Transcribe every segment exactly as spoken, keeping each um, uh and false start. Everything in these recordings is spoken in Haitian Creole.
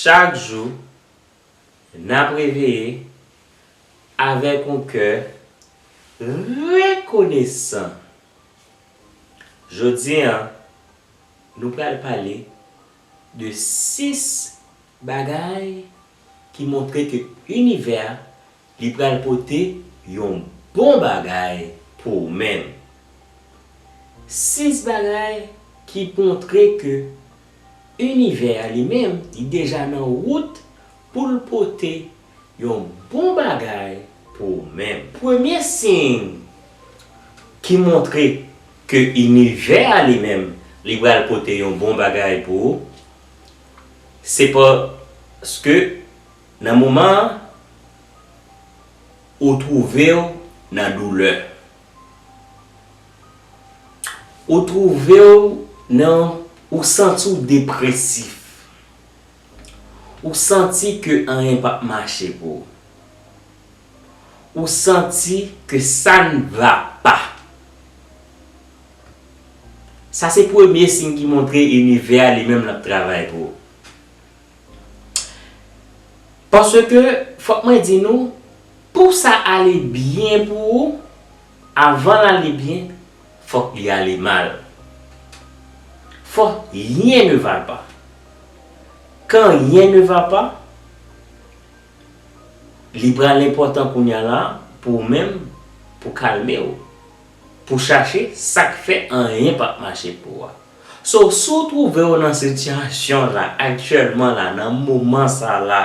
Chak jou, n ap reveye avèk yon kè rekonesan. Jodi a, nou pral pale de sis bagay ki montre ke inivè a, li pral pote yon bon bagay pou ou menm. Sis bagay ki montre ke inivè a li menm, li deja nan wout pou l pote yon bon bagay pou ou menm. Premye siy ki montre ke inivè a li menm, li pral pote yon bon bagay pou ou, se paske nan moman an, ou twouve w nan doulè. Ou twouve w nan, ou santi w depresif. Ou santi ke anyen p ap mache pou ou. Ou santi ke ça ne va pas. Sa se premye siy ki montre inivè a li menm l ap travay pou ou. Paske, fòk mwen di nou, pou sa ale byen pou ou, avan l ale byen, fòk li ale mal. Fòk rien ne va pas. Kan rien ne va pas, li pral enpòtan kounye a la pou ou menm, pou kalme w, pou chache sa k fè anyen p ap mache pou ou a. So, si w twouve w nan sitiyasyon la, aktyèlman la, nan moman sa la,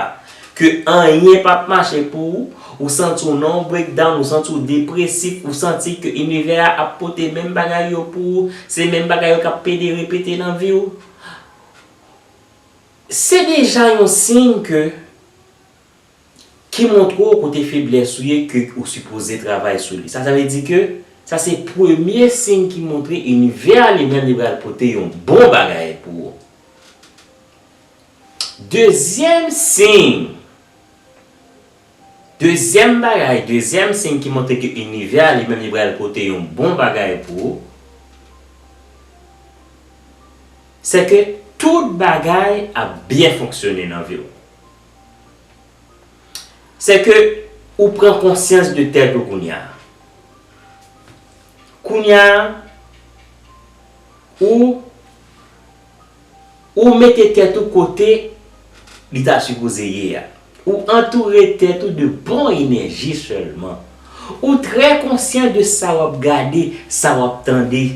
ke anyen p ap mache pou ou, ou santi w nan yon breakdown, ou santi w depresif, ou santi ke inivè a ap pote menm bagay yo pou ou, se menm bagay yo k ap pede repete nan vi w, se deja yon siy ke ki montre w kote feblès ou ye ke ou sipoze travay sou li. Sa, sa vle di ke sa se premye siy ki montre inivè a li menm li pral pote yon bon bagay pou ou. Dezyèm siy, dezyèm bagay, dezyèm siy ki montre ke inivè a li menm li pral pote yon bon bagay pou ou, se ke tout bagay ap byen fonksyone nan vi w. Se ke ou pran konsyans de tèt ou kounye a. Kounye a, ou, ou mete tèt ou kote li ta sipoze ye a. Ou antoure tèt ou de bon enèji sèlman. Ou trè konsyan de sa w ap gade, sa w ap tande.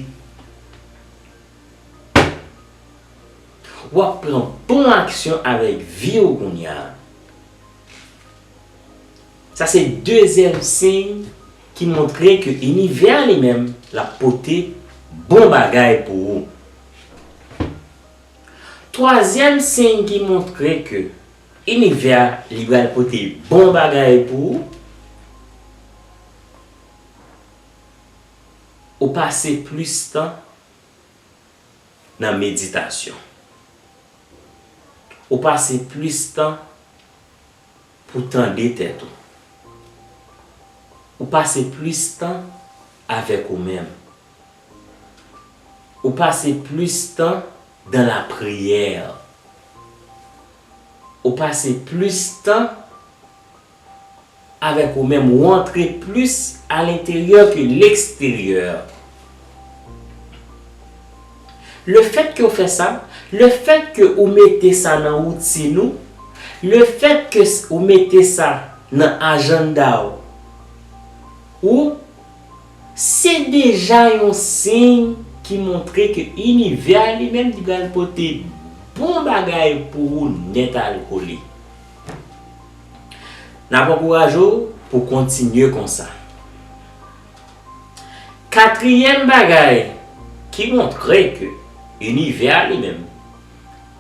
W ap pran bon aksyon avèk vi w kounye a. Sa se dezyèm siy ki montre ke inivè a li menm l ap pote bon bagay pou ou. Twazyèm siy ki montre ke inivè a li pral pote bon bagay pou ou, ou pase plis tan nan meditasyon. Ou pase plis tan pou tande tèt ou. Ou pase plis tan avèk ou menm. Ou pase plis tan dans la prière. Ou pase plis tan avèk ou menm, ou antre plis alenteryè ke leksteryè. Lefètke w fè sa, lefètke ou mete sa nan woutin ou, lefètke s- ou mete sa nan ajanda w, ou, se deja yon siy ki montre ke inivè a li menm li pral pote bon bagay pou ou nèt al kole. N ap ankouraje w pou w kontinye konsa. Katriyèm bagay ki montre ke inivè a li menm,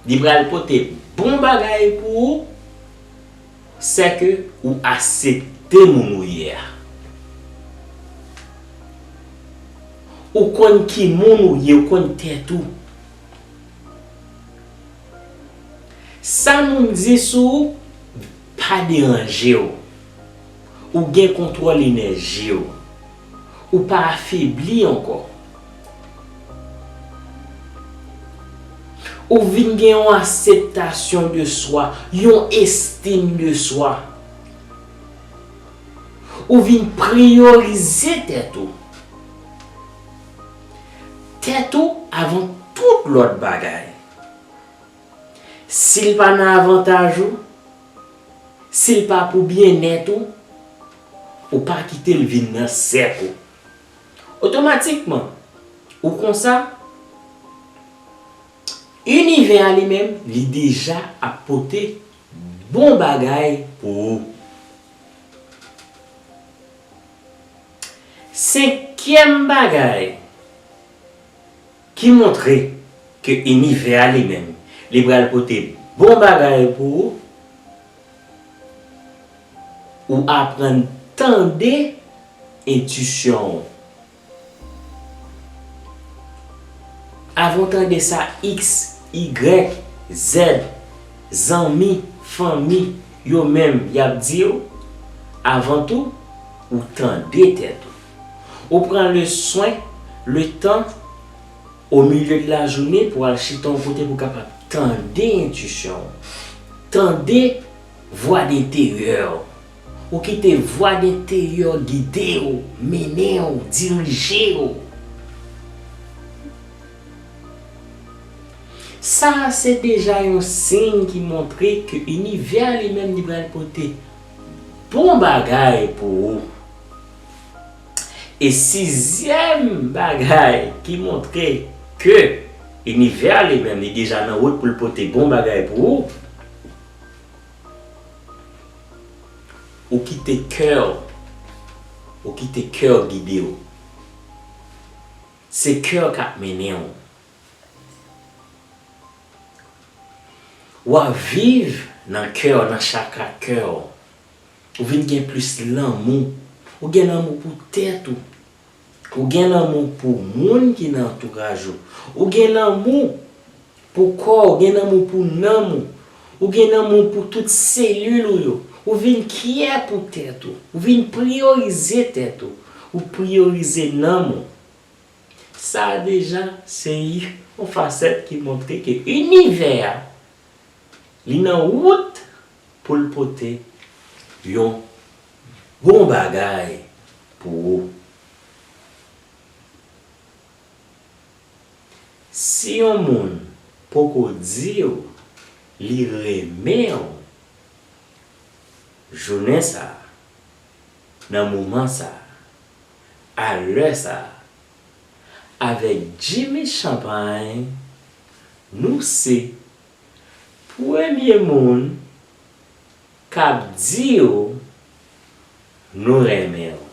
li pral pote bon bagay pou ou, se ke ou aksepte moun ou ye a. Ou konn ki moun ou ye, ou konn tèt ou. Sa moun di sou ou pa deranje w. Ou gen kontwòl enèji w. Ou pa afebli ankò. Ou vin gen yon akseptasyon de swa, yon estim de swa. Ou vin priyorize tèt ou. Tèt ou avan tout lòt bagay. Si l pa nan avantaj ou, si l pa pou byennèt ou, ou pa kite l vin nan sèk ou. Otomatikman, ou konsa, inivè a li menm, li deja ap pote bon bagay pou ou. Senkyèm bagay ki montre ke inivè a li menm, li pral pote bon bagay pou ou, ou aprann tande entwisyon w. Avan w tande sa X, Y, Z, zanmi, fanmi, yo menm y ap di w, avan tou, ou tande tèt ou. Ou pran le swen, le tan, o milye de la jounen pou al chita yon kote pou kapab tande entwisyon w. Tande vwa enteryè w. Ou kite vwa enteryè w gide w, mennen w, dirije w. Sa a se deja yon siy ki montre ke inivè a li menm li pral pote bon bagay pou ou. E sizyèm bagay ki montre ke inivè a li menm li deja nan wout pou l pote bon bagay pou ou, ou kite kè w, ou kite kè w gide w. Se kè w k ap mennen w. W ap viv nan kè w, nan chakra kè w. Ou vin gen plis lanmou. Ou gen lanmou pou tèt ou. Ou gen lanmou pou moun ki nan antouraj ou. Ou gen lanmou pou kò w, ou gen lanmou pou nanm ou. Ou gen lanmou pou tout selil ou yo. Ou vin kyè pou tèt ou. Ou vin priyorize tèt ou. Ou priyorize nanm ou. Sa a deja se yon fasèt ki montre ke inivè a, li nan wout pou l pote yon bon bagay pou ou. Si yon moun poko di w li renmen w, jounen sa a, nan moman sa a, a lè sa a, avèk Jimmy Champagne, nou se premye moun k ap di w nou renmen w.